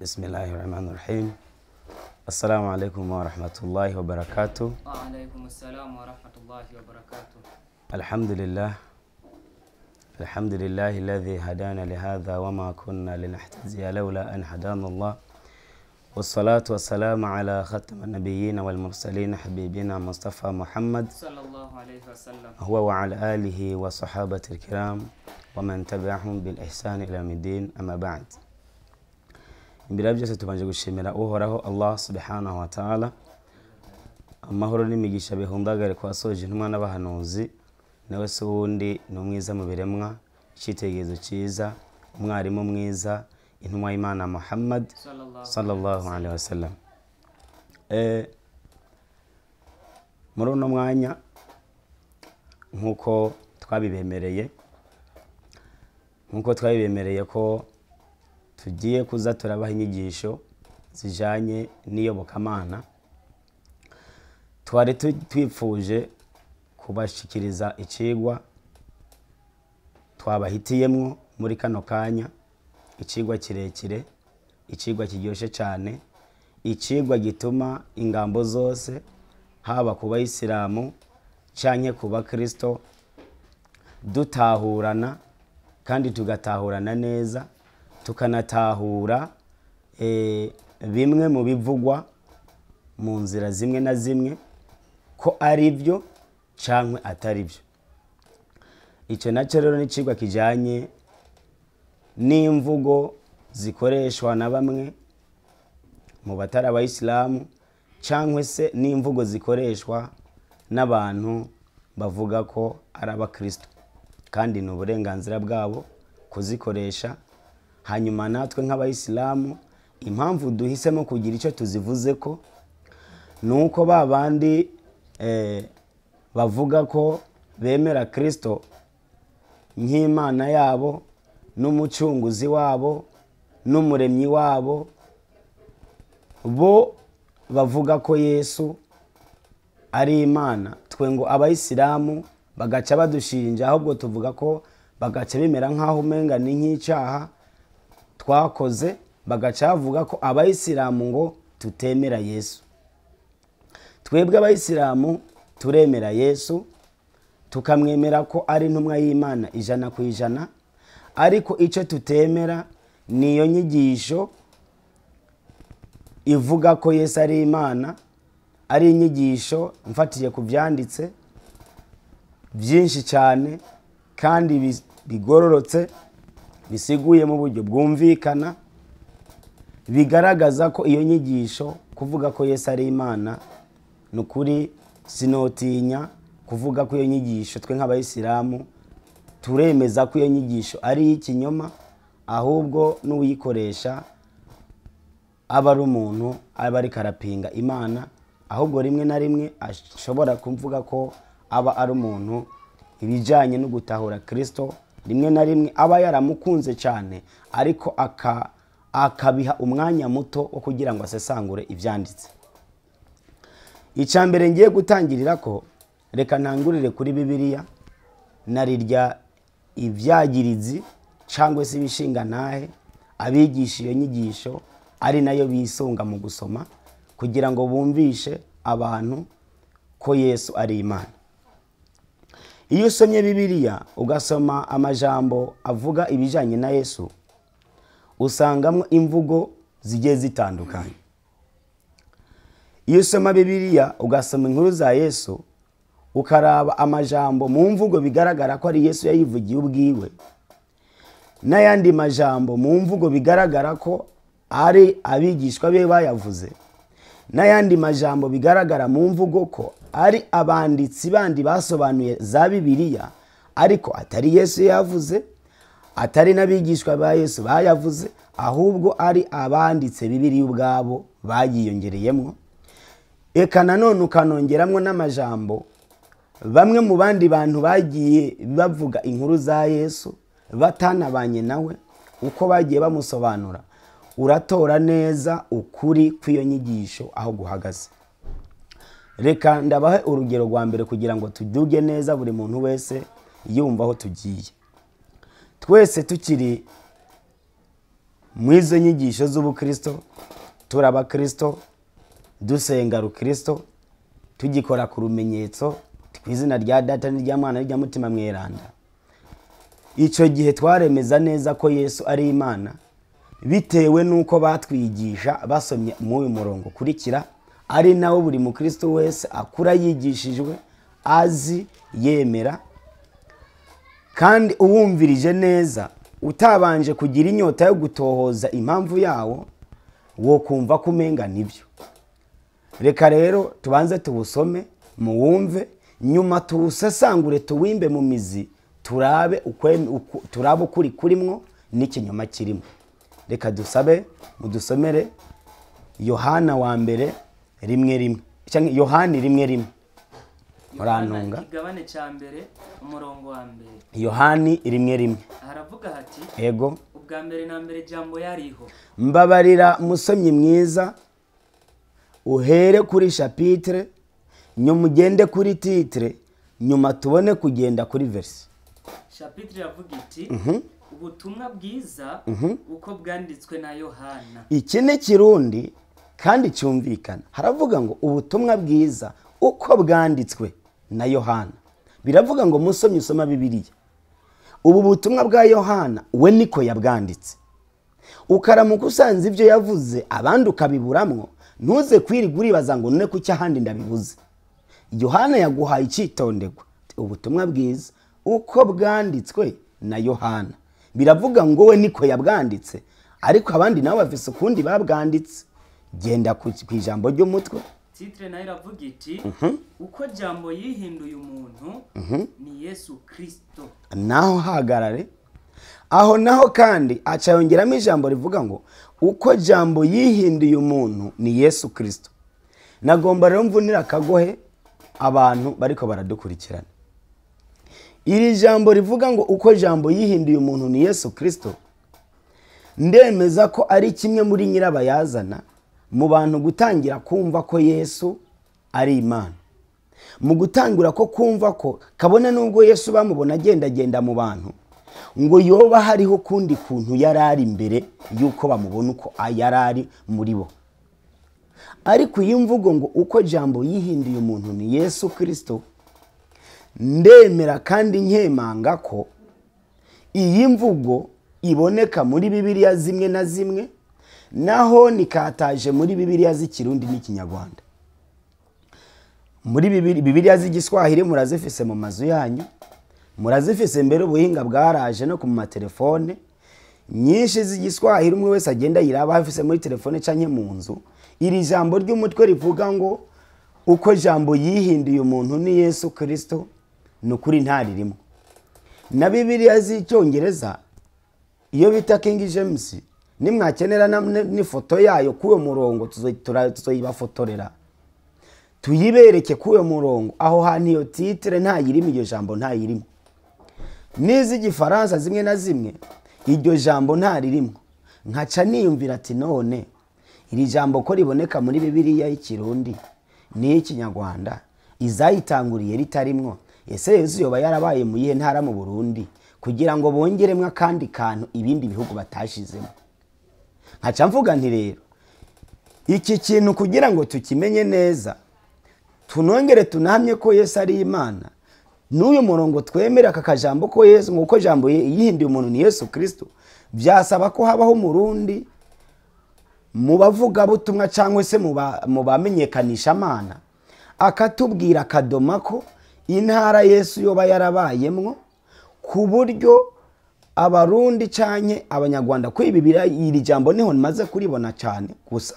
Bismillahi rahmani rahim. Assalamu alaikum wa rahmatullahi wa barakatuh. Wa alaikum assalam wa rahmatullahi wa barakatuh. Alhamdulillah. Alhamdulillahi alladhi hadana lihadha wa ma kunna linahtadiya laula an hadana Allah. Wassalatu wassalamu ala khatamin nabiyyin wal mursalin habibina Mustafa Muhammad sallallahu alayhi wasallam, huwa wa ala alihi wa sahabati alkiram wa man tabi'ahum bil ihsan ila yawmiddin, amma ba'd. Imbere byose tubanje gushimira Uhoraho Allah subhanahu wa ta'ala, amahoro n'imigisha bihundagare kwa soje intumwa n'abahanuzi, nawe se wundi ni umwiza mu biremwa, icyitegererezo cyiza, umwarimu mwiza, intumwa y'Imana Muhammad sallallahu alaihi wasallam. Muri uno mwanya nkuko twabibemereye ko tugiye kuza turabaha inyigisho zijanye n'iyobokamana, twari twifuje kubashikiriza icigwa twabahitiyemwo muri kano kanya, icigwa kirekire, icigwa kiryoshe cyane, icigwa gituma ingambo zose haba ku bayisilamu canke ku bakristo dutahurana kandi tugatahurana neza, tukanatahura bimwe mu bivugwa mu nzira zimwe na zimwe ko ari byo canke atari byo. Icyo nacyo rero ni icigwa kijanye n'imvugo zikoreshwa na bamwe mu batari abayisilamu cyangwa se n'imvugo zikoreshwa n'abantu bavuga ko ari abakristo, kandi ni uburenganzira bwabo kuzikoresha. Hanyuma natwe nk'abayisilamu impamvu duhisemo kugira icyo tuzivuze ko nuko babandi bavuga ko bemera Kristo nk'Imana yabo n'umucunguzi wabo n'umuremyi wabo, bo bavuga ko Yesu ari Imana, twe ngo abayisilamu bagaca badushinja, ahubwo tuvuga ko bagaca bimera nkaho umenga ni nk'icyaha twakoze, bagaca bavuga ko abayisilamu ngo tutemera Yesu. Twebwe abayisilamu turemera Yesu, tukamwemera ko ari intumwa y'Imana 100%, ariko icyo tutemera niyo nyigisho ivuga ko Yesu ari Imana, ari inyigisho mfatiye ku byanditse byinshi cyane kandi bigororotse, bisiguye mu buryo bwumvikana, bigaragaza ko iyo nyigisho kuvuga ko Yesu ari Imana nukuri sinotinya kuvuga ko iyo nyigisho twe nk'abayisilamu turemeza ko iyo nyigisho ari ikinyoma, ahubwo n'uyikoresha aba ari umuntu aba ari karapinga Imana, ahubwo rimwe na rimwe ashobora kuvuga ko aba ari umuntu ibijanye no gutahura Kristo rimwe na rimwe aba yaramukunze cyane, ariko akabiha umwanya muto wo kugira ngo asesangure ibyanditse. Icambere ngiye gutangirira ko reka ntangurire kuri Bibiliya narirya ivyagirizi cyangwa se ibishinga ntahe abigisha iyo nyigisho ari nayo bisunga mu gusoma kugira ngo bumvishe abantu ko Yesu ari Imana. Iyo usomye Bibiliya ugasoma amajambo avuga ibijanye na Yesu, usangamwo imvugo zigiye zitandukanye. Iyo usoma Bibiliya ugasoma inkuru za Yesu, ukaraba amajambo mu mvugo bigaragara ko ari Yesu yayivugiye ubwiwe, n'ayandi majambo mu mvugo bigaragara ko ari abigishwa be bayavuze, n'ayandi majambo bigaragara mu mvugo ko ari abanditsi bandi basobanuye za Bibiliya ariko atari Yesu yavuze, atari n'abigishwa ba Yesu bayavuze, ahubwo ari abanditse Bibiliya ubwabo bagiyongereyemo. Eka nanone ukanongeramwo n'amajambo bamwe mu bandi bantu bagiye bavuga inkuru za Yesu batanabanye nawe, uko bagiye bamusobanura, uratora neza ukuri kw'iyo nyigisho aho guhagaze. Reka ndabahe urugero rwa mbere kugira ngo tuduge neza buri muntu wese yumva aho tugiye. Twese tukiri Mu izo nyigisho z'ubukristo, turi abakristo, dusenga rukristo, tugikora ku rumenyetso ku izina rya Data n'irya Mwana n'irya Mutima Mweranda, icyo gihe twaremeza neza ko Yesu ari Imana, bitewe n'uko batwigisha basomye muri uyu murongo ukurikira, ari nawo buri mukristo wese akura yigishijwe, azi, yemera. Kandi uwumvirije neza, utabanje kugira inyota yo gutohoza impamvu yawo, wo kumva ko umenga nibyo. Reka rero tubanze tuwusome, muwumve, nyuma tuwusesangure, tuwimbe mu mizi, turabe ukuri kurimwo n'ikinyoma kirimo. Reka dusabe mudusomere Yohana wa mbere 1:1, cyangwa Yohani 1:1. Murantunga. Igabane cya mbere umurongo wa mbere. Yohani 1:1. Haravuga hati: Ego. Ubwa mbere na mbere jambo yariho. Mbabarira musomyi mwiza, uhere kuri chapitre, nyuma ugende kuri titre, nyuma tubone kugenda kuri verse. Chapitre yavuga iti: Ubutumwa bwiza uko bwanditswe na Yohana. Iki ni Kirundi kandi cyumvikana. Haravuga ngo ubutumwa bwiza uko bwanditswe na Yohana. Biravuga ngo musomyi usoma Bibiliya, ubu butumwa bwa Yohana we niko yabwanditse. Ukaramuka usanze ibyo yavuze abandi ukabiburamwo, ntuze kwirirwa uribaza ngo none kuki ahandi ndabibuze. Yohana yaguhaye icyitonderwa, ubutumwa bwiza uko bwanditswe na Yohana. Biravuga ngo we niko yabwanditse, ariko abandi nabo bafise ukundi babwanditse. Genda ku ijambo ry'umutwe. Titre nayo iravuga iti: Uko jambo yihinduye umuntu ni Yesu Kristo. Naho hagarare aho naho kandi aca yongeramo ijambo rivuga ngo uko jambo yihinduye umuntu ni Yesu Kristo. Nagomba rero mvunira akagohe abantu bariko baradukurikirana. Iri jambo rivuga ngo uko jambo yihinduye umuntu ni Yesu Kristo, ndemeza ko ari kimwe muri nyirabayazana mu bantu gutangira kumva ko Yesu ari Imana. Mu gutangura ko kumva ko kabone nubwo Yesu bamubona agenda agenda mu bantu, ngo yoba hariho kundi kuntu yarari imbere yuko bamubona uko yarari muri bo. Ariko iyi mvugo ngo uko jambo yihinduye umuntu ni Yesu Kristo, ndemera kandi nkemanga ko iyi mvugo iboneka muri Bibiliya zimwe na zimwe, naho nikataje muri Bibiliya z'Ikirundi n'Ikinyarwanda. Muri Bibiliya z'Igiswahili murazifise mu mazu yanyu, murazifise mbere ubuhinga bwaraje no ku matelefone nyinshi z'Igiswahili, umwe wese agenda yiraba afise muri telefone canke mu nzu. Iri jambo ry'umutwe rivuga ngo uko jambo yihinduye umuntu ni Yesu Kristo, nukuri ntaririmo. Na Bibiliya z'Icyongereza iyo bita King James, nimwakenera n'ifoto yayo kuyo murongo tuzoyibafotorera, tuyibereke kuyo murongo. Aho hantu iyo titre ntayirimo, iryo jambo ntayirimo. N'iz'igifaransa zimwe na zimwe iryo jambo ntaririmo. Nkaca niyumvira ati none iri jambo ko riboneka muri Bibiliya y'Ikirundi n'Ikinyarwanda, izayitanguriye ritarimwo, ese Yesu yoba yarabaye mu yihe ntara mu Burundi kugira ngo bongeremwo akandi kantu ibindi bihugu batashizemo? Nkaca mvuga nti rero iki kintu kugira ngo tukimenye neza, tunongere tunahamye ko Yesu ari Imana, n'uyu murongo twemera aka kajambo ko Yesu, nguko jambo yihinduye umuntu ni Yesu Kristo, byasaba ko habaho Umurundi mu bavuga butumwa cyangwa se mu bamenyekanisha Imana, akatubwira akadoma ko intara Yesu yoba yarabayemwo, ku buryo Abarundi canke Abanyarwanda, ko ibi iri jambo niho nmaze kuribona cyane gusa,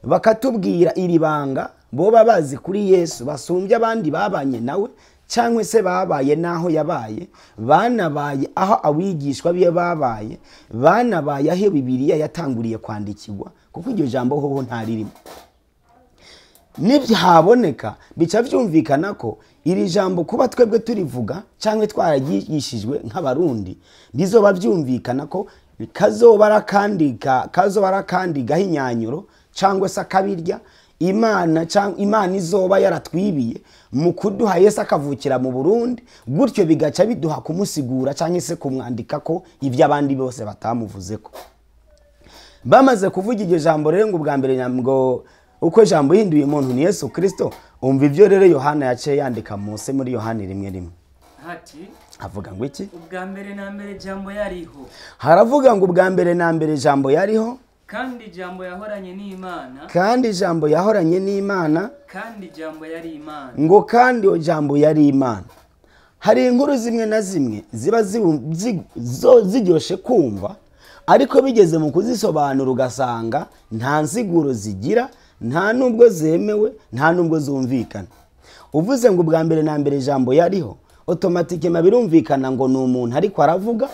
bakatubwira iri banga boba bazi kuri Yesu basumbye abandi babanye nawe, cyangwa se babaye naho yabaye, banabaye aho abigishwa biye babaye, banabaye aho Bibiliya yatanguriye kwandikirwa, kuko iryo jambo hoho ntaririmo. Nibyahaboneka bica byumvikana ko iri jambo kuba twebwe turivuga cyangwa twaragishijwe nk'Abarundi, bizoba byumvikana ko kazoba arakandi gahinyanyuro cyangwa se akabirya Imana, cyangwa Imana izoba yaratwibiye mu kuduha Yesu akavukira mu Burundi, gutyo bigaca biduha kumusigura cyangwa se kumwandika ko ibyo abandi bose batamuvuzeko. Bamaze kuvuga iryo jambo rero ngo ubwa mbere ngo uko jambo yihinduye umuntu ni Yesu Kristo. Umva ibyo rero Yohana yaciye yandika munsi muri Yohana 1:1. Hati avuga ngo iki? Ubwa mbere na mbere jambo yariho. Haravuga ngo ubwa mbere na mbere jambo yariho, kandi jambo yahoranye n'Imana, kandi jambo yahoranye n'Imana, kandi jambo yari Imana, ngo kandi o jambo yari Imana. Hari inkuru zimwe na zimwe ziba ziryoshe kumva, ariko bigeze mu kuzisobanura ugasanga nta nsiguro zigira, nta nubwo zemewe, nta nubwo zumvikana. Uvuze ngo ubwa mbere na mbere jambo yariho, automatique birumvikana ngo ni umuntu ariko aravuga,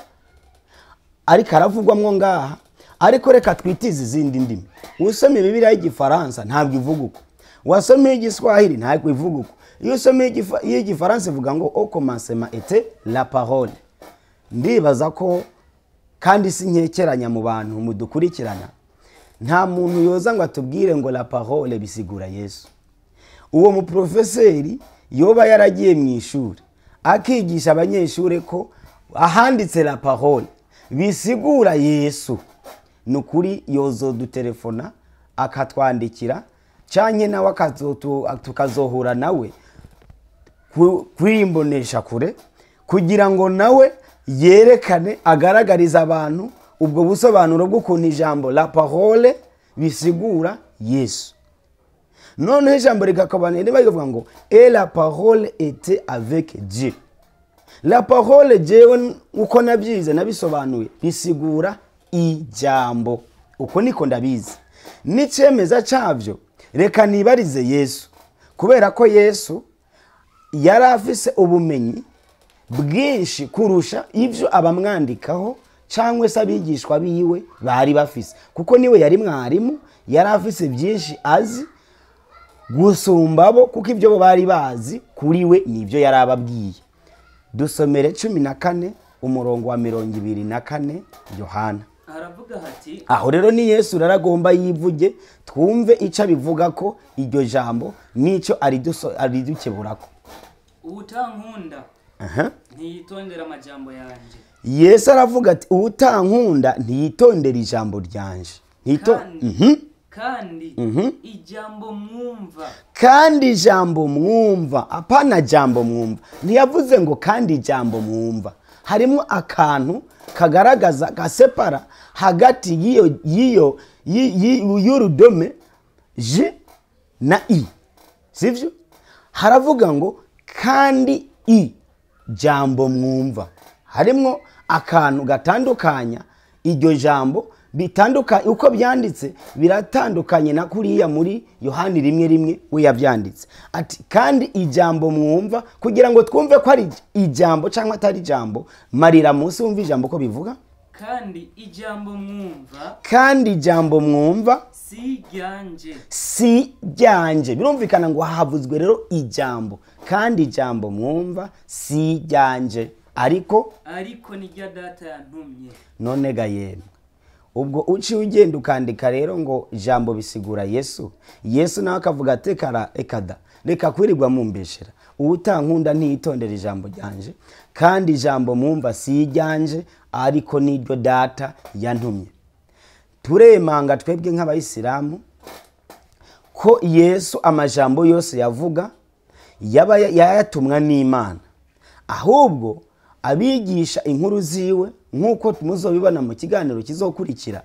ariko aravugwamwo ngaha. Ariko reka twitize izindi ndimi. Usomye Bibiliya y'Igifaransa ntabwo ivuga uko, wasomye Igiswahili ntabwo ivuga uko. Iyo usomye y'Igifaransa ivuga ngo au commencement était la parole. Ndibaza ko kandi sinkekeranya mu bantu mudukurikirana, nta muntu yoza ngo atubwire ngo la parole bisigura Yesu. Uwo muprofeseri yoba yaragiye mu ishuri akigisha abanyeshuri ko ahanditse la parole bisigura Yesu, nukuri yozodutelefona akatwandikira, canke nawe tukazohura nawe kwimbonesha kure, kugira ngo nawe yerekane agaragariza abantu ubwo busobanuro bw'ukuntu ijambo la parole bisigura Yesu. None ijambo rigakabana rivuga ngo et la parole était avec Dieu. La parole jewe uko nabyize nabisobanuye bisigura ijambo, uko niko ndabizi. N'icemeza cyavyo reka nibarize Yesu, kubera ko Yesu yari afise ubumenyi bwinshi kurusha ivyo abamwandikaho cyangwa se abigishwa biwe bari bafise, kuko niwe yari mwarimu, yari afise byinshi azi gusumba bo, kuko ibyo bo bari bazi kuri we nibyo yari ababwiye. Dusomere 14 umurongo wa 24 Yohana. Aravuga ati, aho rero ni Yesu raragomba yivuge twumve ico abivuga ko iryo jambo nico aridukeburako. Utankunda ntiyitondera amajambo yanje. Yesu aravuga ati utankunda ntiyitondera ijambo ryanje. Kandi ijambo mwumva, kandi ijambo mwumva, apana jambo mwumva. Ntiyavuze ngo kandi ijambo mwumva, harimo akantu kagaragaza gasepara hagati y'iyo y'urudome j na i, sivyo? Haravuga ngo kandi i jambo mwumva, harimo akantu gatandukanya iryo jambo bitandukanye. Uko byanditse biratandukanye na kuriya muri Yohani 1:1 we yavyanditse ati kandi ijambo mwumva, kugira ngo twumve ko ari ijambo cyangwa atari ijambo. Marira munsi wumva ijambo ko bivuga, kandi ijambo mwumva, kandi ijambo mwumva si ryanje, si ryanje. Birumvikana ngo havuzwe rero ijambo, kandi ijambo mwumva si ryanje, ariko ni rya data yantumye. None ga yemwe, ubwo uci ugenda ukandika rero ngo ijambo bisigura Yesu, Yesu nawe akavuga ati ekada reka kwirirwa mumbeshera, utankunda ntiyitondera ijambo ryanje, kandi ijambo mwumva si ryanje, ariko niryo data yantumye. Turemanga twebwe nk'abayisilamu ko Yesu amajambo yose yavuga yaba yayatumwa n'Imana, ahubwo abigisha inkuru ziwe nkuko muzobibona mu kiganiro kizokurikira,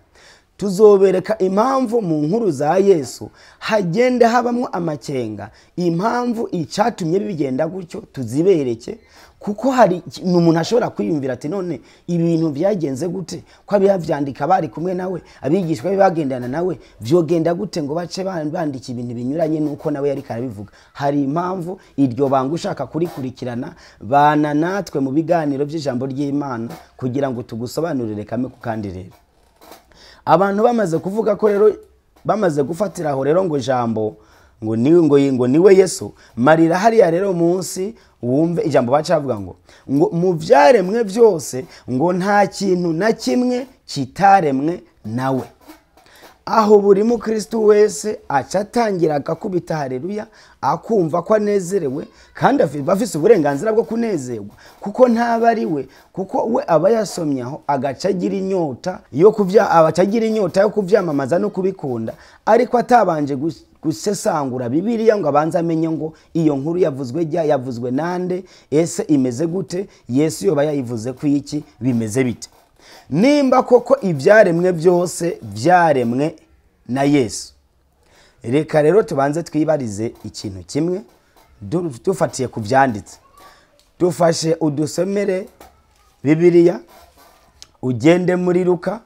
tuzobereka impamvu mu nkuru za Yesu hagenda habamwo amakenga, impamvu icatumye bigenda gutyo tuzibereke, kuko hari umuntu ashobora kwiyumvira ati none ibintu byagenze gute ko abiyavyandika bari kumwe nawe, abigishwa bagendana nawe, vyogenda gute ngo bace bandika ibintu binyuranye nuko nawe yari karabivuga. Hari impamvu iryo banga ushaka kurikurikirana, bana natwe mu biganiro by'ijambo ry'Imana kugira ngo tugusobanurire kame ku kandi. Rero abantu bamaze kuvuga ko rero bamaze gufatira aho rero ngo jambo ngo niwe ngo niwe Yesu. Marira hariya rero munsi wumve ijambo bacavuga ngo mu vyaremwe byose ngo nta kintu na kimwe kitaremwe nawe. Aho buri mukristo wese acatangira agakubita haleluya, akumva ko anezerewe, kandi afise uburenganzira bwo kunezerwa, kuko ntaba ari we, kuko we aba yasomye aho agaca agira inyota yo kuvya, abaca agira inyota yo kuvyamamaza no kubikunda, ariko atabanje gusesangura Bibiliya ngo abanze amenye ngo iyo nkuru yavuzwe rya, yavuzwe nande, ese imeze gute, Yesu yoba yayivuze ku iki, bimeze bite. Nimba koko ibyaremwe byose byaremwe na Yesu, reka rero tubanze twibarize ikintu kimwe dufatiye ku byanditse. Dufashe udusomere Bibiliya, ugende muri Luka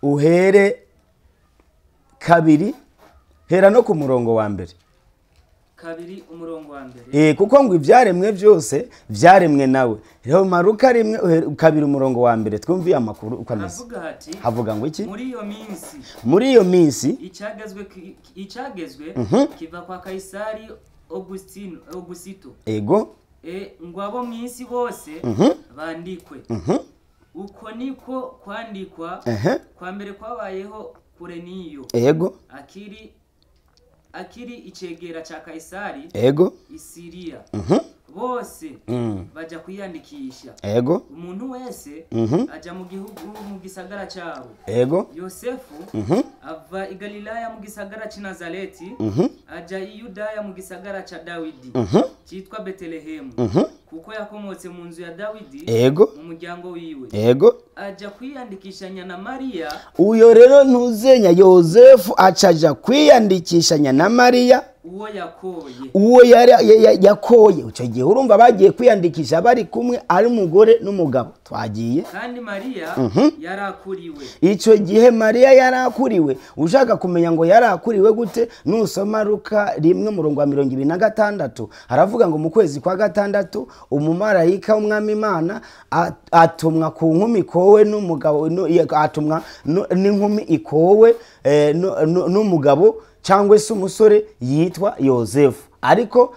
uhere 2, hera no ku murongo wa mbere. 2 umurongo wa mbere. Kuko ngo ibyaremwe byose byaremwe nawe. Rero Maruka 1 2 umurongo wa mbere twumviye amakuru uko ameze. Havuga ngo iki? Muri iyo minsi icagezwe kiva kwa Kaisari Augustino. Ego. Ngo abo mwisi bose bandikwe. Uko niko kwandikwa kwa mbere kwabayeho Kureniyo. Ego. Akiri icegera cha Kaisari. Ego. Isiriya. Bose baja kwiyandikisha. Ego. Umuntu wese aja mu gihugu mu gisagara cyabo. Ego. Yosefu ava i Galilaya mu gisagara cy'i Nazareti, aja i Yudaya mu gisagara ca Dawidi cyitwa Betelehemu, kuko yakomotse mu nzu ya Dawidi. Ego. Mu muryango wiwe. Ego. Aja kwiyandikishanya na Mariya. Uyo rero ntuzenya Yosefu acaja kwiyandikishanya na Mariya uwo yakoye. Uwo yari yakoye. Icyo gihe urumva bagiye kwiyandikisha bari kumwe, ari umugore n'umugabo. Twagiye. Kandi Mariya yarakuriwe. Icyo gihe Mariya yarakuriwe. Ushaka kumenya ngo yarakuriwe gute, nusoma Luka 1 umurongo wa 26 haravuga ngo mu kwezi kwa 6 umumarayika w'umwami Imana atumwa ku nkumi ikowe n'umugabo, atumwa n'inkumi ikowe n'umugabo cyangwa se umusore yitwa Yosefu, ariko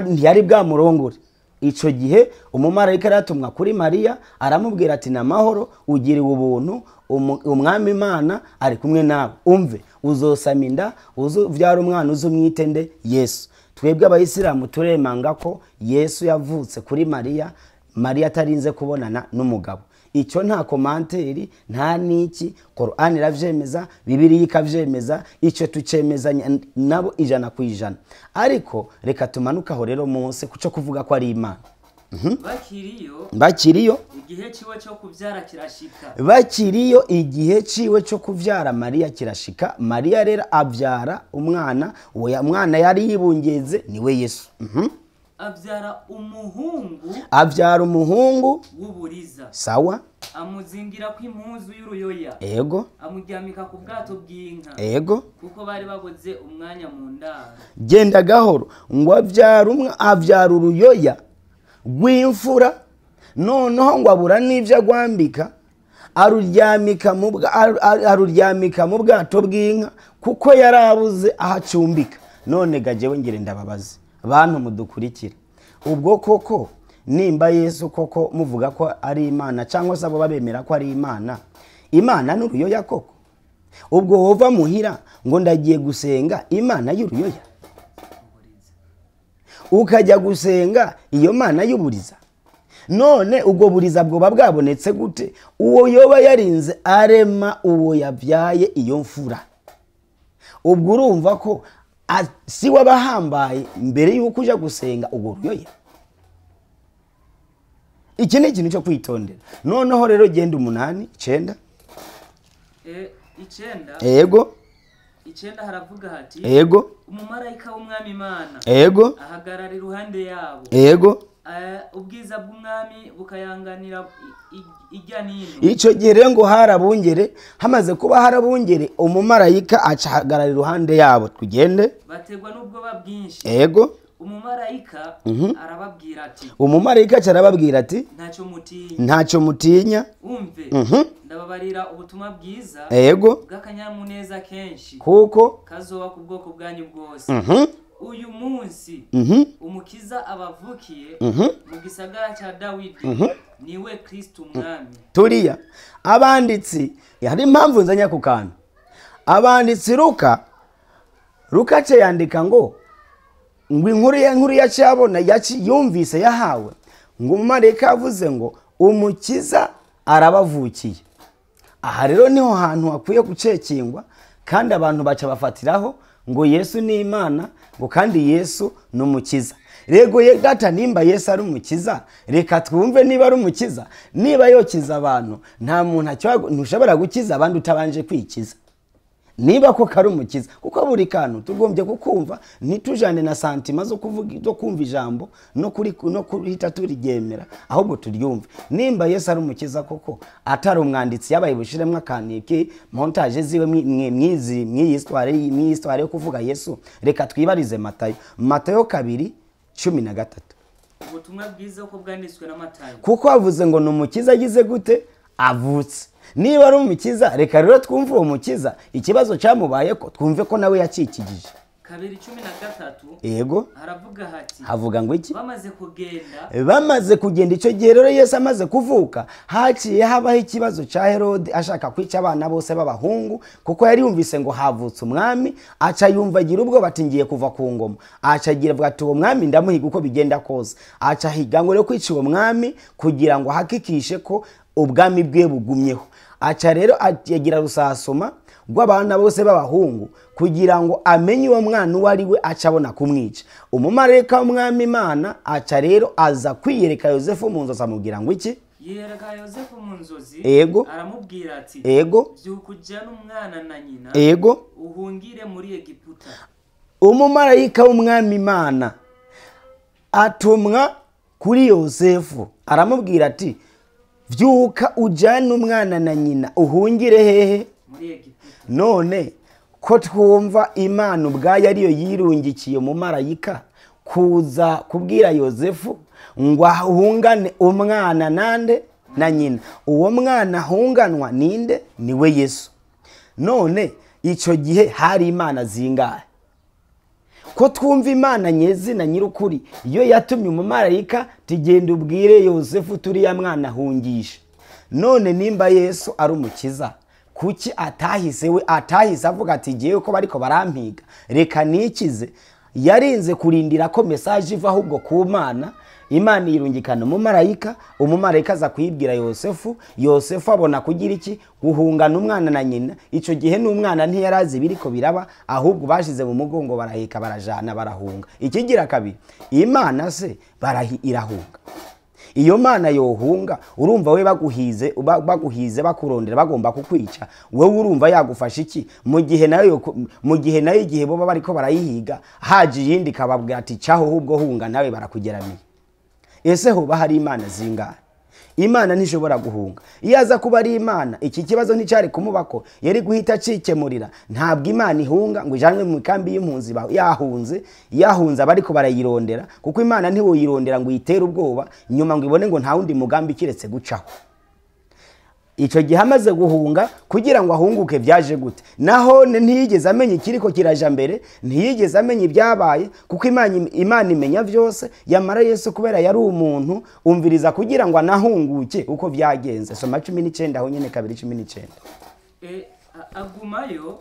ntiyari bwamurongore. Icyo gihe umumarayika aratumwa kuri Mariya aramubwira ati na mahoro, ugiriwe ubuntu, umwami Imana ari kumwe nawe, umve uzosama inda uzuvyara umwana uzumwite nde? Yesu. Twebwe abayisilamu turemanga ko Yesu yavutse kuri Mariya, Mariya atarinze kubonana n'umugabo. Icyo nta komanteri, nta niki, Qur'an iravyemeza, Bibiliya ikavyemeza, icyo tucemezanya nabo 100%. Ariko reka tumanukaho rero munsi kuco kuvuga ko ari Imana. Bakiriyo igihe ciwe cyo kuvyara kirashika. Bakiriyo igihe ciwe cyo kuvyara Mariya kirashika. Mariya rero avyara umwana, uwo mwana yari yibungeze niwe Yesu. Avyara umuhungu. Avyara umuhungu w'uburiza. Sawa. Amuzingira ku impuzu y'uruyoya. Ego. Amuryamika ku bwato bw'inka. Ego. Kuko bari bagoze umwanya mu ndaro. Genda gahoro ngo avyara umwe, avyara uruyoya rw'imfura, noneho ngo abura n'ivyo agwambika, aruryamika mu bwato bw'inka kuko yarabuze ahacumbika. None gajewe ngire ndababaze bantu mudukurikira, ubwo koko nimba Yesu koko muvuga ko ari Imana cyangwa se abo babemera ko ari Imana, Imana n'uruyoya koko? Ubwo wova muhira ngo ndagiye gusenga Imana y'uruyoya, ukajya gusenga iyo Mana y'uburiza? None ubwo buriza bwoba bwabonetse gute? Uwo yoba yarinze arema uwo yabyaye iyo mfura. Ubwo urumva ko si wabahambaye mbere yuko uja gusenga ubwo ruyoya. Iki ni ikintu cyo kwitondera. Noneho rero genda 8 9. 9. Ego. 9 haravuga hati. Ego. Umumarayika w'umwami Imana. Ego. Ahagarara iruhande yabo. Ego. Ubwiza bw'umwami bukayanganira ijya nino. Icyo gihe rero ngo harabungere, hamaze kuba harabungere, umumarayika acahagarara iruhande yabo. Tugende. Bategwa n'ubwoba bwinshi. Ego. Umumarayika arababwira ati. Umumarayika arababwira ati ntacyo mutinya. Ntacyo mutinya. Umve. Ndababarira ubutumwa bwiza. Ego. Bw'akanyamuneza kenshi. Kuko kazoba ku bwoko bwanyu bwose. Uyu munsi umukiza abavukiye mu gisagara cya Dawidi niwe Kristo umwami. Turiya abanditsi hari impamvu nzanya ku kantu. Abanditsi Luka ce yandika ngo inkuru ya nkuru yacyabona yumvise yahawe ngo umumarayika avuze ngo umukiza arabavukiye. Aha rero niho hantu hakwiye gucekingwa, kandi abantu baca bafatiraho ngo Yesu ni Imana, ngo kandi Yesu ni umukiza. Rego ye data, nimba Yesu ari umukiza, reka twumve niba ari umukiza. Niba yokiza abantu, nta muntu ntushobora gukiza abandi utabanje kwikiza. Niba ko kari umukiza, kuko buri kantu tugombye kukumva, ntitujane na santima zo kuvuga zo kumva ijambo no kuri no kuhita turigemera, ahubwo turyumve. Nimba Yesu ari umukiza koko, atari umwanditsi yabaye bushiremwe akaniki montage ziwe mwizi mw'iyi histoire yo kuvuga Yesu, reka twibarize Matayo. Matayo 2:13. Ubutumwa bwiza uko bwanditswe na Matayo. Kuko avuze ngo ni umukiza agize gute? Avutse. Niba ari umukiza, reka rero twumve uwo mukiza ikibazo cyamubaye ko twumve ko nawe yakikigije. 2:13. Yego. Haravuga hati, havuga ngo iki? Bamaze kugenda, bamaze kugenda icyo gihe rero Yesu amaze kuvuka, haciye habaho ikibazo cya Herode ashaka kwica abana bose b'abahungu, kuko yari yumvise ngo havutse umwami, aca yumva agira ubwo bati ngiye kuva ku ngoma, aca agira avuga ati uwo mwami ndamuhiga uko bigenda kose, aca ahiga ngo rero kwica uwo mwami kugira ngo ahakikishe ko ubwami bwe bugumyeho. Aca rero agira rusasoma rw'abana bose b'abahungu kugira ngo amenye uwo mwana uwo ari we, aca abona kumwica. Umumarayika w'umwami Imana aca rero aza kwiyereka Yosefu mu nzozi, amubwira ngo iki? Yereka Yosefu mu nzozi, Ego. aramubwira ati, Ego. byuka ujyane umwana na nyina, Ego. uhungire muri Egiputa. Umumarayika w'umwami Imana atumwa kuri Yosefu, aramubwira ati vyuka ujyane umwana na nyina uhungire hehe? Muri Egiputa. None ko twumva Imana ubwayo ariyo yirungikiye umumarayika kuza kubwira Yosefu ngo ahungane umwana nande? Na nyina. Uwo mwana ahunganwa ninde? Niwe Yesu. None icyo gihe hari imana zingahe? Ko twumva Imana nyezina nyir'ukuri iyo yatumye umumarayika tugenda ubwire Yosefu turiya mwana ahungisha. None nimba Yesu ari umukiza, kuki atahise we atahise avuga ati ngewe ko bariko barampiga reka nikize? Yarinze kurindira ko message iva ahubwo ku Mana, Imana irungikana umumarayika, umumarayika aza kuyibwira Yosefu, Yosefu abona kugira iki? Guhungana umwana na nyina. Icyo gihe n'umwana ntiyarazi ibiriko biraba, ahubwo bashize mu mugongo baraheka barajana barahunga. Ikigira kabiri, Imana se barahi irahunga? Iyo mana yohunga? Urumva we baguhize, baguhize bakurondera bagomba kukwica, wewe urumva yagufasha iki mu gihe nayo igihe bo bariko barayihiga haje iyindi kababwira ati caho ahubwo hunga, nawe barakugeramiye? Ese hoba hari imana zingahe? Imana ntishobora guhunga. Iyo aza kuba ari Imana, iki kibazo nticyari kumubako, yari guhita acikemurira. Ntabwo Imana ihunga ngo ijanwe mu kambi y'impunzi yahunze yahunze abariko barayirondera, kuko Imana ntiwoyirondera ngo uyitere ubwoba nyuma ngo ibone ngo nta wundi mugambi kiretse gucaho. Icyo gihe amaze guhunga, kugira ngo ahunguke byaje gute? Naho ntiyigeze amenya ikiriko kiraja mbere, ntiyigeze amenya ibyabaye, kuko Imana imenya byose. Yamara Yesu kubera yari umuntu, umviriza kugira ngo anahunguke uko byagenze. Soma 19 aho nyene, 2:19. Agumayo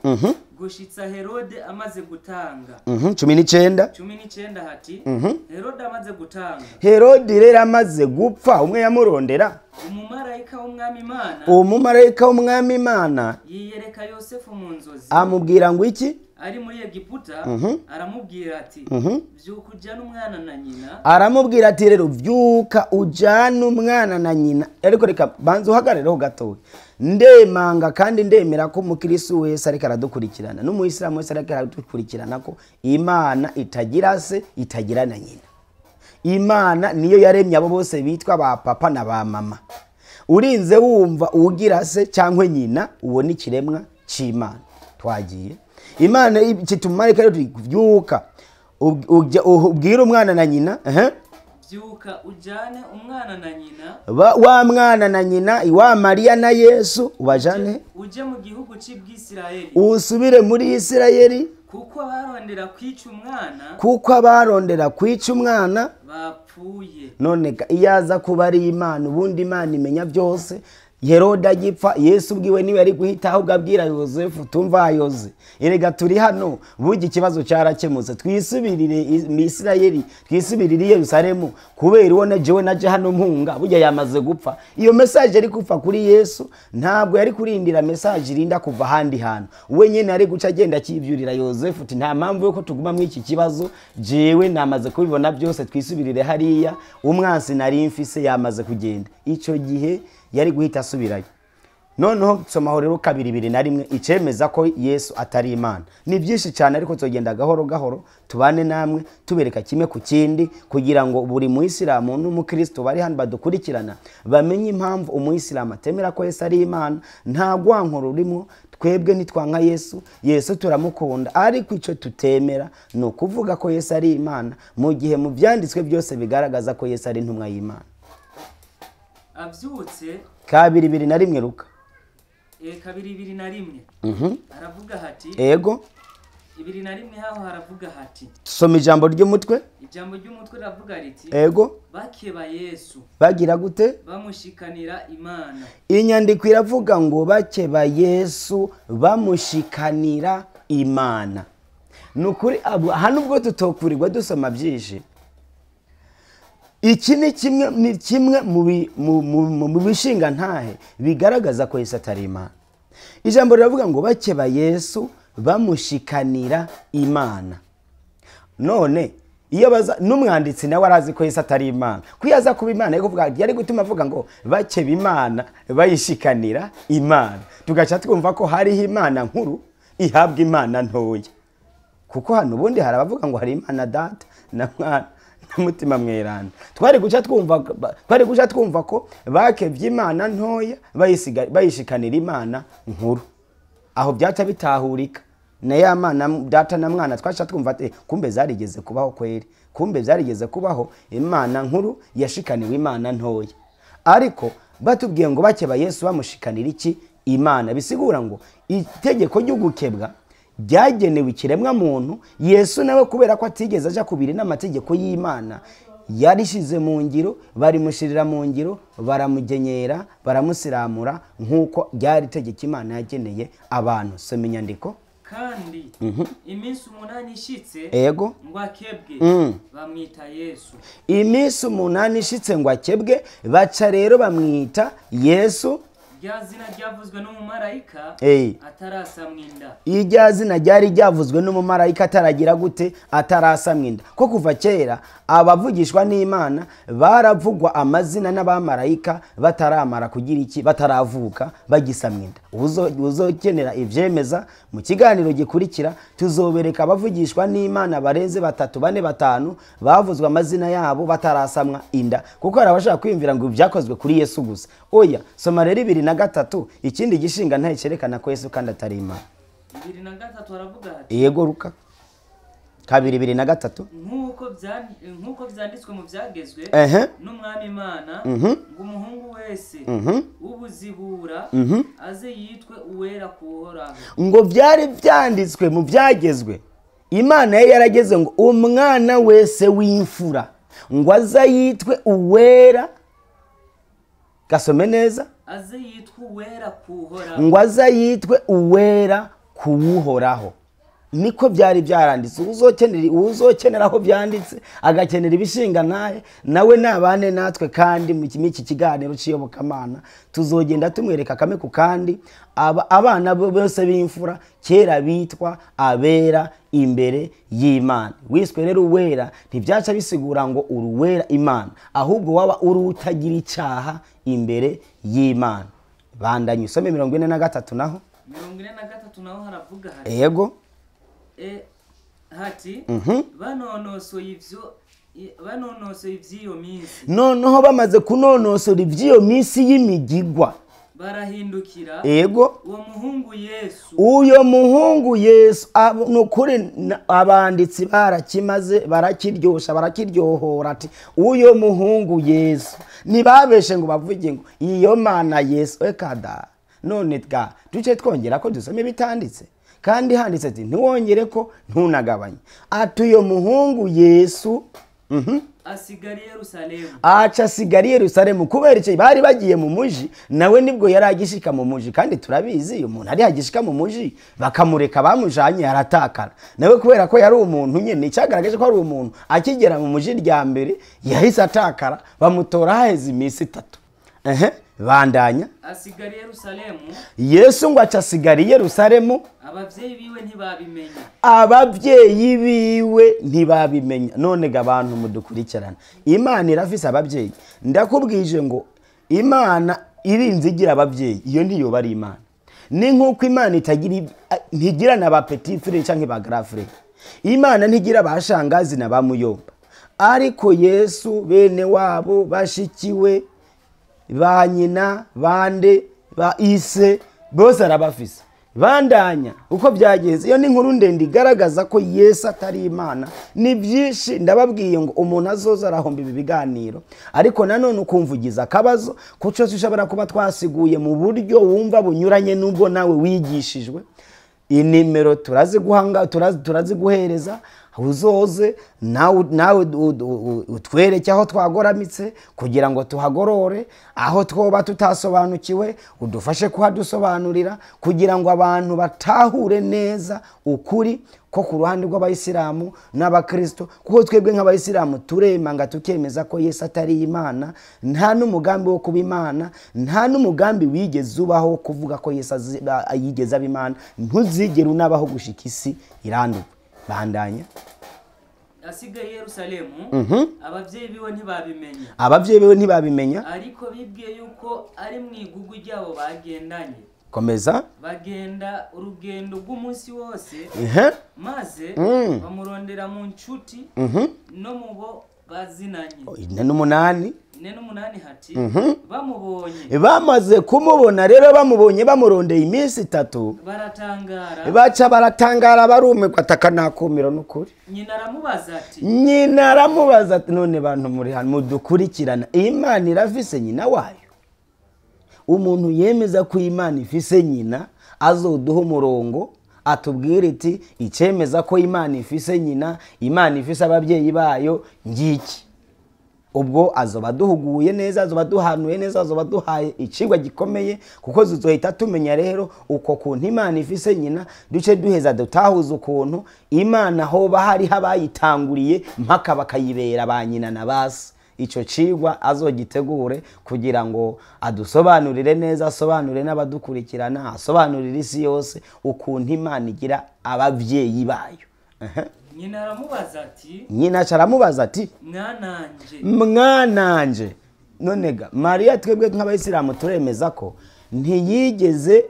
gushitsa Herode amaze gutanga. 19. 19 hati, Herode amaze gutanga, Herodi rero amaze gupfa, umwe yamurondera, umumarayika w'umwami Imana umumarayika w'umwami Imana yiyereka Yosefu mu nzozi amubwira ngo iki? ari muri Egiputa, aramubwira ati, byuka ujyane umwana na nyina. Aramubwira ati rero byuka ujyane umwana na nyina. Ariko reka banza uhagarareho gatoya. Ndemanga kandi ndemera ko umukirisitu wese ariko aradukurikirana n'umuyisilamu wese ariko aradukurikirana ko Imana itagira se, itagira na nyina. Imana niyo yaremye abo bose bitwa ba papa na ba mama. Urinze wumva ugira se cyangwa nyina, uwo ni ikiremwa cy'Imana. Twagiye. Imana kitumarika rero byuka ubwire umwana na nyina, ehe. Byuka ujyane umwana na nyina, Wa mwana na nyina, wa Mariya na Yesu, ubajane uje mu gihugu cy'Ubwisirayeli, usubire muri Isirayeli, kuko abarondera kwica umwana kuko abarondera kwica umwana bapfuye. None iyo aza kuba ari Imana, ubundi Imana imenya byose. Herode agipfa, Yesu ubwiwe niwe yari guhita ahubwo abwira Yosefu, tumva Yoze, erega turi hano, burya ikibazo cyarakemutse, twisubirire mu Isirayeli, twisubirire i Yerusalemu, kubera uwo jewe naje hano mpunga, burya yamaze gupfa. Iyo message yari kupfa kuri Yesu, ntabwo yari kurindira message irinda kuva ahandi hantu. We nyene ari guca agenda akibyurira Yosefu uti nta mpamvu yuko tuguma muri iki kibazo, jewe namaze kubibona byose, twisubirire hariya, umwansi nari mfise yamaze kugenda. Ico gihe yari guhita asubirayo. Noneho somaho rero 2:21 icemeza ko Yesu atari Imana. Ni byinshi cyane ariko tugenda gahoro gahoro, tubane namwe tubereka kimwe ku kindi kugira ngo buri Muyisilamu n'umukristo bari hano badukurikirana bamenye impamvu Umuyisilamu atemera ko Yesu ari Imana. Nta gwankoro rurimo, twebwe ntitwanka Yesu, Yesu turamukunda, ariko ico tutemera ni ukuvuga ko Yesu ari Imana mu gihe mu byanditswe byose bigaragaza ko Yesu ari intumwa y'Imana. Abyutse 2:21 Luka. 2:21. Haravuga hati. Ego. 2:21 haho haravuga hati. Soma ijambo ry'umutwe. Ijambo ry'umutwe ravuga riti. Ego. Bakeba Yesu. Bagira gute? Bamushikanira Imana. Inyandiko iravuga ngo bakeba Yesu bamushikanira Imana. Nukuri hano ubwo tutokurirwa dusoma byinshi. Iki ni kimwe mu bishinga ntahe bigaragaza ko Yesu atari Imana. Ijambo riravuga ngo bakeba Yesu bamushikanira Imana. None iyo baza n'umwanditsi nawe arazi ko Yesu atari Imana. Kuyaza kuba Imana yari kuvuga, yari gutuma avuga ngo bakeba Imana bayishikanira Imana. Tugaca twumva ko hariho Imana nkuru ihabwa Imana ntoya. Kuko hano ubundi hari abavuga ngo hari Imana Data na Mwana Mutima Mweranda. Twari guca twumva ko bakevye Imana ntoya bayishikanira Imana nkuru. Aho byaca bitahurika na ya Mana Data na Mwana twaca twumva ati kumbe zarigeze kubaho kweri, kumbe zarigeze kubaho Imana nkuru yashikaniwe Imana ntoya. Ariko batubwiye ngo bakeba Yesu bamushikanira iki? Imana. Bisigura ngo itegeko ry'ugukebwa ryagenewe ikiremwa muntu. Yesu nawe kubera ko atigeze aja kubiri n'amategeko y'Imana, yarishize mu ngiro, barimushirira mu ngiro, baramugenyera, baramusiramura nkuko ryari itegeko Imana yageneye abantu. Soma inyandiko. Kandi iminsi 8 ishitse, ego, ngo akebwe, bamwita Yesu. Iminsi 8 ishitse ngo akebwe, baca rero bamwita Yesu. Rya zina ryavuzwe n'umumarayika atarasamwa inda. Irya zina ryari ryavuzwe n'umumarayika ataragira gute? Atarasamwa inda. Ko kuva kera abavugishwa n'Imana baravugwa amazina n'abamarayika bataramara kugira iki? Bataravuka, bagisamwa inda. Uzokenera ivyemeza mu kiganiro gikurikira tuzobereka abavugishwa n'Imana barenze 3, 4, 5 bavuzwe amazina yabo batarasamwa inda. Kuko hari abashaka kwiyumvira ngo byakozwe kuri Yesu gusa. Oya, soma rero 2:3 ikindi gishinga ntaye cyerekana ko Yesu kandi atari Imana. 2:3 haravuga hati. Yego Luka 2:3. Nkuko byanditswe mu byagezwe n'umwami Imana, ngo umuhungu wese w'ubuzibura aze yitwe uwera kuhoraho. Ngo byari byanditswe mu byagezwe, Imana yari yarageze ngo umwana wese w'imfura ngo aze yitwe uwera. Gasome neza. Aze yitwe uwera kuhoraho. Ngo aze yitwe uwera kuwuhoraho. Niko byari byaranditse. Uzokenera aho byanditse agakenera ibishinga naye nawe nabane natwe. Kandi mu iki kiganiro cy'iyobokamana tuzogenda tumwereka kame ku kandi abana bose b'imfura kera bitwa abera imbere y'Imana. Wiswe rero uwera ntibyaca bisigura ngo uruwera Imana, ahubwo waba uri utagira icyaha imbere y'Imana. Bandanye usome 43 naho. 43 naho haravuga hati. Yego. Hati banonosoye ivy'iyo minsi. Noneho bamaze kunonosora ivy'iyo minsi y'imigigwa barahindukira. Ego. Uwo muhungu Yesu. Uyo muhungu Yesu nukuri abanditsi barakimaze, barakiryosha, barakiryohora ati uyo muhungu Yesu. Nibabeshe ngo bavuge ngo iyo Mana Yesu ekada. None twa duce twongera ko dusome bitanditse. Kandi handitse ati ntiwongere ko ntunagabanye. Ati uyo muhungu Yesu Asigara i Yerusalemu. Aca asigara i Yerusalemu kubera icyo bari bagiye mu muji, nawe nibwo yari agishika mu muji, kandi turabizi umuntu ari agishika mu muji bakamureka bamujanye aratakara. Nawe kubera ko yari umuntu nyene, icyagaragaje ko ari umuntu, akigera mu muji rya mbere yahise atakara, bamutora haheze iminsi 3. Bandanya. Asigara i Yerusalemu. Yesu ngo aca asigara i Yerusalemu. Abavyeyi biwe ntibabimenya. Abavyeyi biwe ntibabimenya. None ga abantu mudukurikirana, Imana irafise abavyeyi. Ndakubwije ngo Imana irinze igira abavyeyi, iyo ntiyoba ari Imana. Ni nkuko Imana itagira, ntigira na ba petit frère canke ba grand frère. Imana ntigira ba shangazi na ba muyomba. Ariko Yesu bene wabo bashikiwe, ba nyina, bande, ba ise, bose arabafise. Bandanya uko byagenze. Iyo ni inkuru ndende igaragaza ko Yesu atari Imana. Ni byinshi ndababwiye ngo umuntu azoza arahomba ibi biganiro, ariko nanone ukumvugiza akabazo kuco ushobora kuba twasiguye mu buryo wumva bunyuranye n'ubwo nawe wigishijwe. Inimero turaziguhanga, turaziguhereza, uzoze nawe utwereke aho twagoramitse kugira ngo tuhagorore, aho twoba tutasobanukiwe udufashe kuhadusobanurira kugira ngo abantu batahure neza ukuri ko ku ruhande rw'abayisilamu n'abakristo. Kuko twebwe nk'abayisilamu turemanga tukemeza ko Yesu atari Imana, nta n'umugambi wo kuba Imana, nta n'umugambi wigeze ubaho kuvuga ko Yesu yigeze aba Imana, ntuzigere unabaho gushika isi iranduwe. Bandanya. Asigaye Yerusalemu, abavyeyi biwe ntibabimenya. Abavyeyi biwe ntibabimenya, ariko bibwiye yuko ari mu igugu ryabo bagendanye. Komeza. Bagenda urugendo rw'umunsi wose, maze bamurondera mu ncuti no mu bo bazinanye. 48. 48 hati bamubonye. Bamaze kumubona rero, bamubonye bamurondeye iminsi 3, baratangara. Baca baratangara barumirwa, ataka nakumiro n'ukuri. Nyina aramubaza ati, Nyina aramubaza ati, none bantu muri hano mudukurikirana, Imana irafise nyina wayo? Umuntu yemeza ko Imana ifise nyina azoduha umurongo atubwire iti icemeza ko Imana ifise nyina, Imana ifise ababyeyi bayo ngiki. Ubwo azoba duhuguye neza, azoba duhanuye neza, azoba duhaye icigwa gikomeye, kuko tuzohita tumenya rero uko kuntu Imana ifise nyina, duce duheza dutahuza ukuntu Imana hoba hari habayitanguriye mpaka bakayibera ba nyina na basi. Ico cigwa azogitegure kugira ngo adusobanurire neza, asobanurire n'abadukurikirana, asobanurire isi yose ukuntu Imana igira abavyeyi bayo. Nyina aramubaza ati, Nyina aramubaza ati, mwananje, mwananje. None ga Mariya twebwe nk'abayisilamu turemeza ko ntiyigeze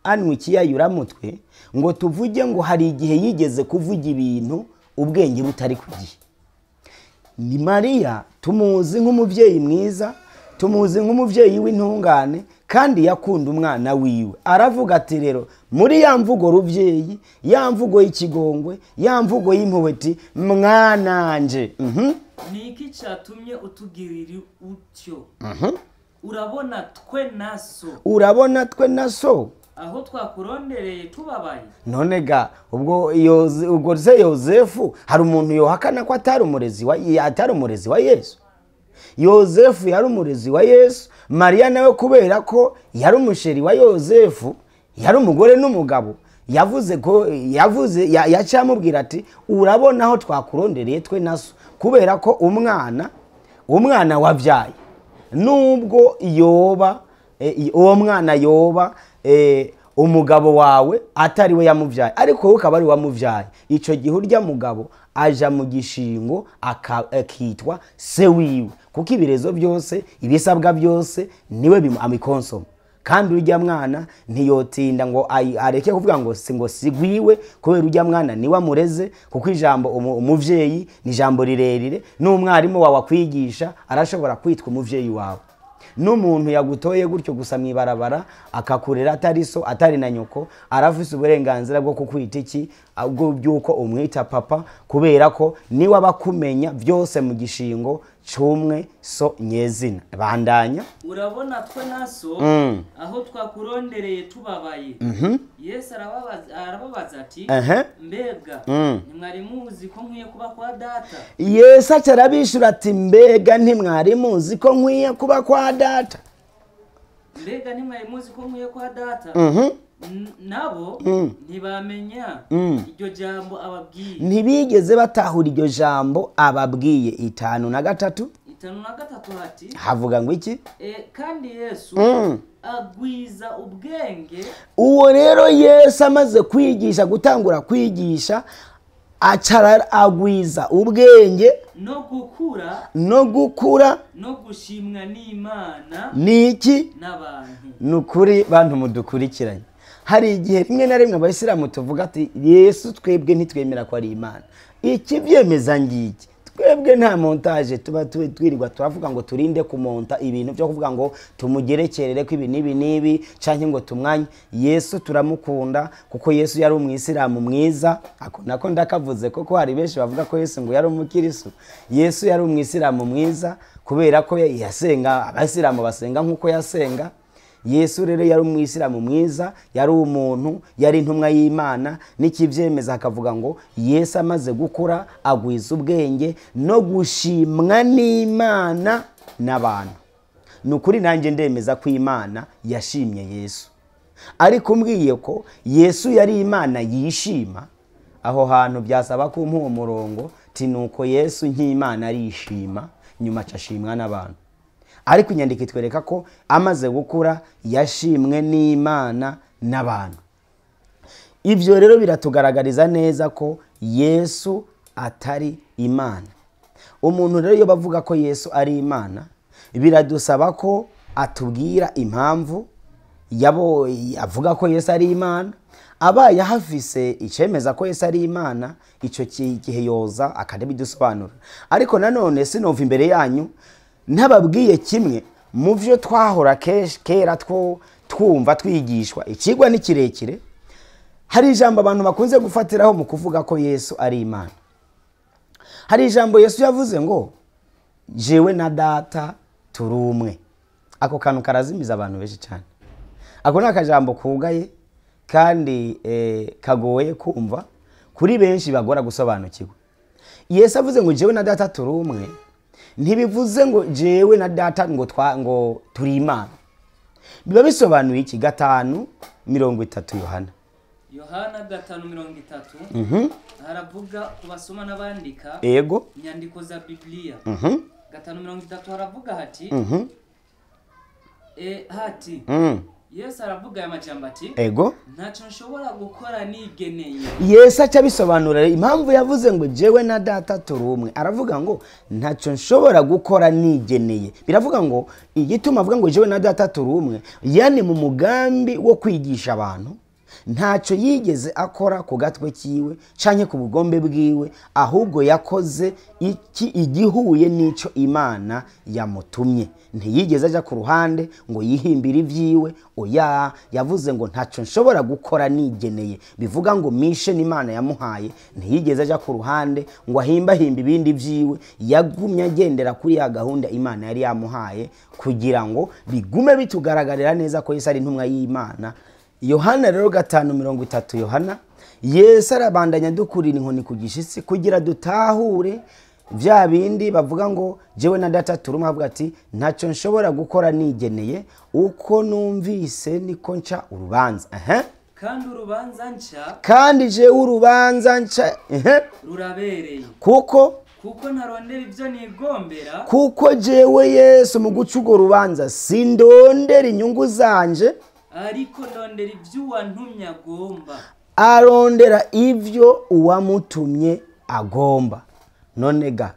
anywa ikiyayuramutwe ngo tuvuge ngo hari igihe yigeze kuvuga ibintu ubwenge butari ku gihe. Ni Mariya tumuzi nk'umuvyeyi mwiza, tumuzi nk'umuvyeyi w'intungane, kandi yakunda umwana wiwe. Aravuga ati rero muri ya mvugo ruvyeyi, ya mvugo y'ikigongwe, ya mvugo y'impuhwe, mwananje. Ni iki catumye utugirira utyo? Urabona twe naso. Urabona twe naso aho twakurondereye tubabaye. None ga ubwo ubwo se Yozefu hari umuntu yohakana ko atari umurezi wa atari umurezi wa Yesu? Yozefu yari umurezi wa Yesu. Mariya nawe kubera ko yari umusheri wa Yozefu, yari umugore n'umugabo, yavuze ko yavuze yacamubwira ati urabona aho twakurondereye twe naso, kubera ko umwana wabyaye nubwo yoba uwo mwana yoba umugabo wawe atari we yamuvyaye, ariko wowe ukaba ari wamuvyaye, ico gihe urya mugabo aja mu gishingo akitwa se wiwe, kuko ibirezo byose ibisabwa byose niwe amikonsoma. Kandi urya mwana ntiyotinda ngo areke kuvuga ngo ngo sigwiwe, kubera urya mwana niwe amureze, kuko ijambo umuvyeyi ni ijambo rirerire, n'umwarimu wawe akwigisha arashobora kwitwa umuvyeyi wawe. N'umuntu yagutoye gutyo gusa mwibarabara akakurera atari so atari na nyoko, arafise uburenganzira bwo kukwita iki, ubwo byuko umwita papa, kubera ko niwe abakumenya byose mu gishingo cumwe so nyezina. Bandanya. Urabona twe naso aho twakurondereye tubabaye. Yesu arababaza ati mbega ntimwari muzi ko nkwiye kuba kwa data? Yesu acarabishura ati mbega ntimwari muzi ko nkwiye kuba kwa data? Mbega ntimwari muzi ko nkwiye kwa data? Nabo ntibamenya iryo jambo ababwiye. Ntibigeze batahura iryo jambo ababwiye. 5:3. 5:3 hati havuga ngo iki? Kandi Yesu agwiza ubwenge. Uwo rero Yesu amaze kwigisha, gutangura kwigisha, acara agwiza ubwenge no gukura, no gukura no gushimwa n'Imana niki n'abantu. Nukuri bantu mudukurikiranye, hari igihe rimwe na rimwe abayisilamu tuvuga ati Yesu twebwe ntitwemera ko ari Imana. Ikibyemeza ngiki, twebwe nta montage tuba twirirwa turavuga ngo turinde kumonta ibintu byo kuvuga ngo tumugerekerere ko ibi n'ibi n'ibi canke ngo tumwanye. Yesu turamukunda kuko Yesu yari umwisilamu mwiza. Ako nako ndakavuze koko hari benshi bavuga ko Yesu ngo yari umukirisu. Yesu yari umwisilamu mwiza kubera ko yasenga, abayisilamu basenga nkuko yasenga. Yesu rero yari umwisilamu mwiza, yari umuntu, yari intumwa y'Imana. N'ikivyemeza akavuga ngo Yesu amaze gukura agwiza ubwenge no gushimwa n'Imana n'abantu. Nukuri nanjye ndemeza ko Imana yashimye Yesu. Ariko umbwiye ko Yesu yari Imana yishima, aho hantu byasaba ko umpa uwo murongo ti nuko Yesu nk'Imana arishima, nyuma acashimwa n'abantu. Ariko inyandiko itwereka ko amaze gukura yashimwe n'Imana n'abantu. Ibyo rero biratugaragariza neza ko Yesu atari Imana. Umuntu rero iyo bavuga ko Yesu ari Imana, biradusaba ko atubwira impamvu yabo avuga ko Yesu ari Imana. Abaye hafise icemeza ko Yesu ari Imana, ico gihe yoza akabidusobanura. Ariko nanone sinumva imbere yanyu ntababwiye kimwe mu byo twahora kera twumva twigishwa. Ikigwa ni kirekire. Hari ijambo abantu bakunze gufatiraho mu kuvuga ko Yesu ari Imana. Hari ijambo Yesu yavuze ngo jewe na data turi umwe. Ako kantu karazimiza abantu benshi cyane. Ako ni akajambo kugaye kandi kagoye kumva kuri benshi bagora gusobanukirwa. Yesu avuze ngo jewe na data turi umwe, ntibivuze ngo jewe na data ngo turi Imana. Biba bisobanuye iki? 5:30 Yohana. Yohana 5:30 haravuga kubasoma n'abandika ego inyandiko za Biblia. 5:30 haravuga hati hati Yesu aravuga aya majambo ati ego ntacyo nshobora gukora nigeneye. Yesu aca bisobanura impamvu yavuze ngo jewe na data turi umwe. Aravuga ngo ntacyo nshobora gukora nigeneye. Biravuga ngo igituma avuga ngo jewe na data turi umwe, yani mu mugambi wo kwigisha abantu ntacyo yigeze akora ku gatwe kiwe canke ku bugombe bwiwe, ahubwo yakoze iki igihuye n'ico Imana yamutumye. Ntiyigeze aja ku ruhande ngo yihimbire ivyiwe, oya, yavuze ngo ntacyo nshobora gukora nigeneye. Bivuga ngo mission Imana yamuhaye, ntiyigeze aja ku ruhande ngo ahimbahimbe ibindi vyiwe, yagumye agendera kuri ya gahunda Imana yari yamuhaye kugira ngo bigume bitugaragarira neza ko Yesu ari intumwa y'Imana. Yohana rero 5:30 Yohana, Yesu arabandanya dukurira inkoni ku gishitsi kugira dutahure vya bindi bavuga ngo jewe na data turi umwe. Avuga ati ntacyo nshobora gukora nigeneye, uko numvise niko nca urubanza. Kandi urubanza nca, kandi jewe urubanza nca rurabereye, kuko ntarondera ibyo nigombera, kuko jewe Yesu mu guca urwo rubanza sindondera inyungu zanje, ariko ndondera ibyo uwantumye agomba. Arondera ivyo uwamutumye agomba. None ga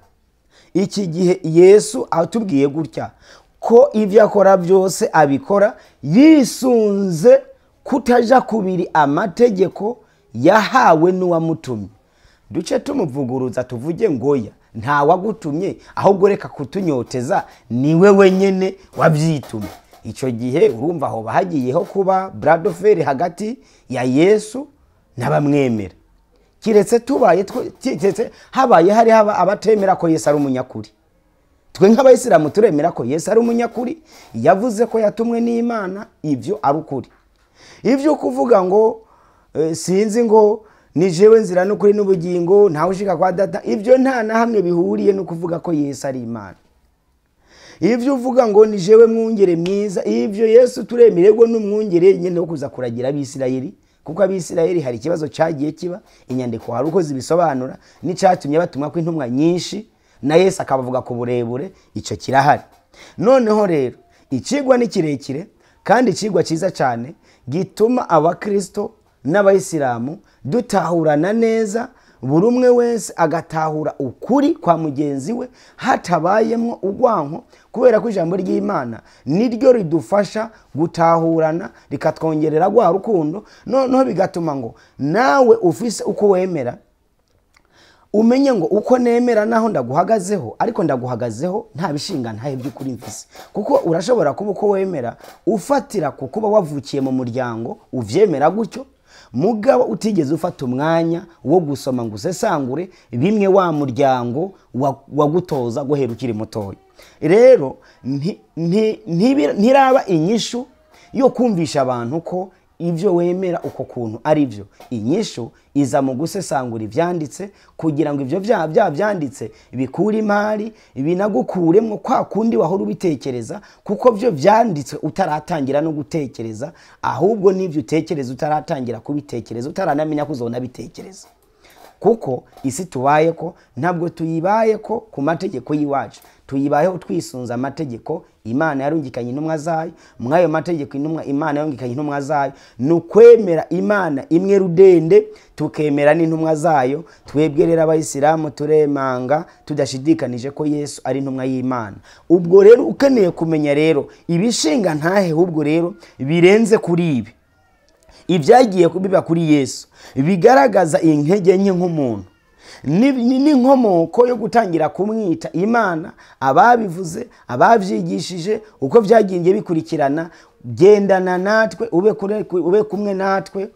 iki gihe Yesu atubwiye gutya ko ivyo akora byose abikora yisunze kutaja kubiri amategeko yahawe n'uwamutumye. Duce tumuvuguruza tuvuge ngoya nta wagutumye, ahubwo reka kutunyoteza ni wewe nyene wavyitumye. Ico gihe urumva aho bahagiyeho kuba bradoferi hagati ya Yesu n'abamwemera. Kiretse tubaye kiretse habaye hari haba abatemera ko Yesu ari umunyakuri. Twe nk'abayisilamu turemera ko Yesu ari umunyakuri, yavuze ko yatumwe n'Imana, ibyo ari ukuri. Ibyo kuvuga ngo sinzi ngo ni jewe nzira n'ukuri n'ubugingo ntawe ushika kwa data, ibyo nta na hamwe bihuriye no kuvuga ko Yesu ari Imana. Ibyo uvuga ngo ni jewe mwungere mwiza, ibyo Yesu turemererwa n'umwungere nyene wo kuza kuragira abisirayeli, kuko abisirayeli hari ikibazo cagiye kiba, inyandiko hari uko zibisobanura n'icatumye batumwa ko intumwa nyinshi na Yesu akabavuga ku burebure, ico kirahari. Noneho rero icigwa ni kirekire kandi icigwa ciza cyane gituma abakristo n'abayisilamu dutahurana neza, buri umwe wese agatahura ukuri kwa mugenzi we hatabayemwo urwanko, kubera ko ijambo ry'Imana niryo ridufasha gutahurana rikatwongerera rwa rukundo. Noneho bigatuma ngo nawe ufise uko wemera umenye ngo uko nemera naho ndaguhagazeho, ariko ndaguhagazeho nta bishinga ntahe by'ukuri mfise. Kuko urashobora kuba uko wemera ufatira ku kuba wavukiye mu muryango uvyemera gutyo, mugabo utigeze ufata umwanya wo gusoma ngo usesangure bimwe wa muryango wagutoza guhera ukiri mutoya. Rero ntiraba inyishu yo kumvisha abantu ko ibyo wemera uko kuntu ari byo. Inyishu iza mu gusesangura ivyanditse kugira ngo ivyo byanditse bikure imari binagukuremwo kwa kundi wahora ubitekereza, kuko byo vyanditswe utaratangira no gutekereza, ahubwo n'ivyo utekereza utaratangira kubitekereza, utaranamenya ko uzona bitekereza. Kuko isi tubayeko ntabwo tuyibayeko ku mategeko y'iwacu, tuyibayeho twisunza amategeko Imana yarungikanye intumwa zayo. Mwayo mategeko intumwa Imana yarungikanye intumwa zayo nukwemera Imana imwe rudende, tukemera n'intumwa zayo. Twebwe rero abayisilamu turemanga tudashidikanije ko Yesu ari intumwa y'Imana. Ubwo rero ukeneye kumenya rero ibishinga ntahe, ubwo rero birenze kuri ibi ibyagiye kubiba kuri Yesu bigaragaza intege nke nk'umuntu n'inkomoko yo gutangira kumwita Imana. Ababivuze, abavyigishije, uko byagiye bikurikirana, gendana natwe, ube kumwe natwe,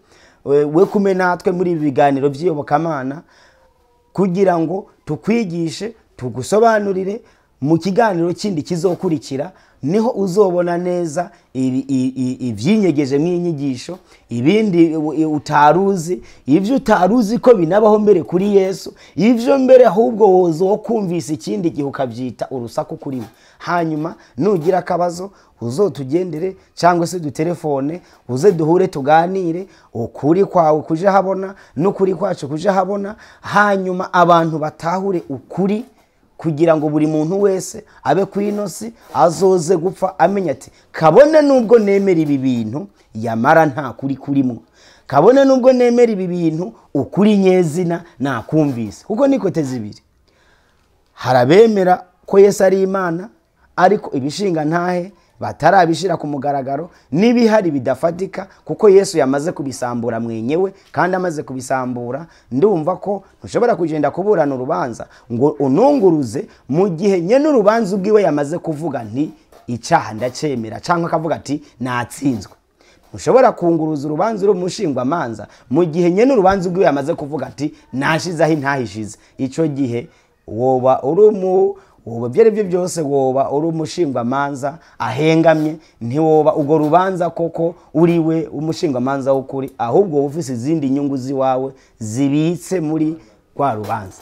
we kumwe natwe muri ibi biganiro by'iyobokamana, kugira ngo tukwigishe tugusobanurire. Mu kiganiro kindi kizokurikira niho uzobona neza ivyinyegeje mw'inyigisho, ibindi utaruzi, ivyo utaruzi ko binabaho mbere kuri Yesu, ivyo mbere ahubwo wozokumvisa ikindi gihe ukavyita urusaku kuri we. Hanyuma nugira akabazo uzotugendere cyangwa se dutelefone, uze duhure tuganire, ukuri kwawe kuje habona n'ukuri kwacu kuje habona, hanyuma abantu batahure ukuri, kugira ngo buri muntu wese abe ku inosi azoze gupfa amenya ati kabone nubwo nemera ibi bintu yamara nta kuri kurimo, kabone nubwo nemera ibi bintu ukuri nyezina nakumvise. Kuko niko tezibiri, harabemera ko Yesu ari Imana ariko ibishinga ntahe batarabishira ku mugaragaro, n'ibihari bidafatika, kuko Yesu yamaze kubisambura mwenyewe. Kandi amaze kubisambura, ndumva ko ntushobora kugenda kuburana urubanza ngo ununguruze mu gihe nyene urubanza ubwiwe yamaze kuvuga nti icyaha ndacemera, cyangwa akavuga ati natsinzwe. Ntushobora kunguruza urubanza uri umushingwa manza mu gihe nyene urubanza ubwiwe yamaze kuvuga ati nashize aho intahishize. Ico gihe woba uri ubu byari byo byose, woba uri umushingwamanza ahengamye, ntiwoba ugo rubanza koko uriwe umushingwamanza w'ukuri, ahubwo ufise izindi nyungu ziwawe zibitse muri kwa rubanza.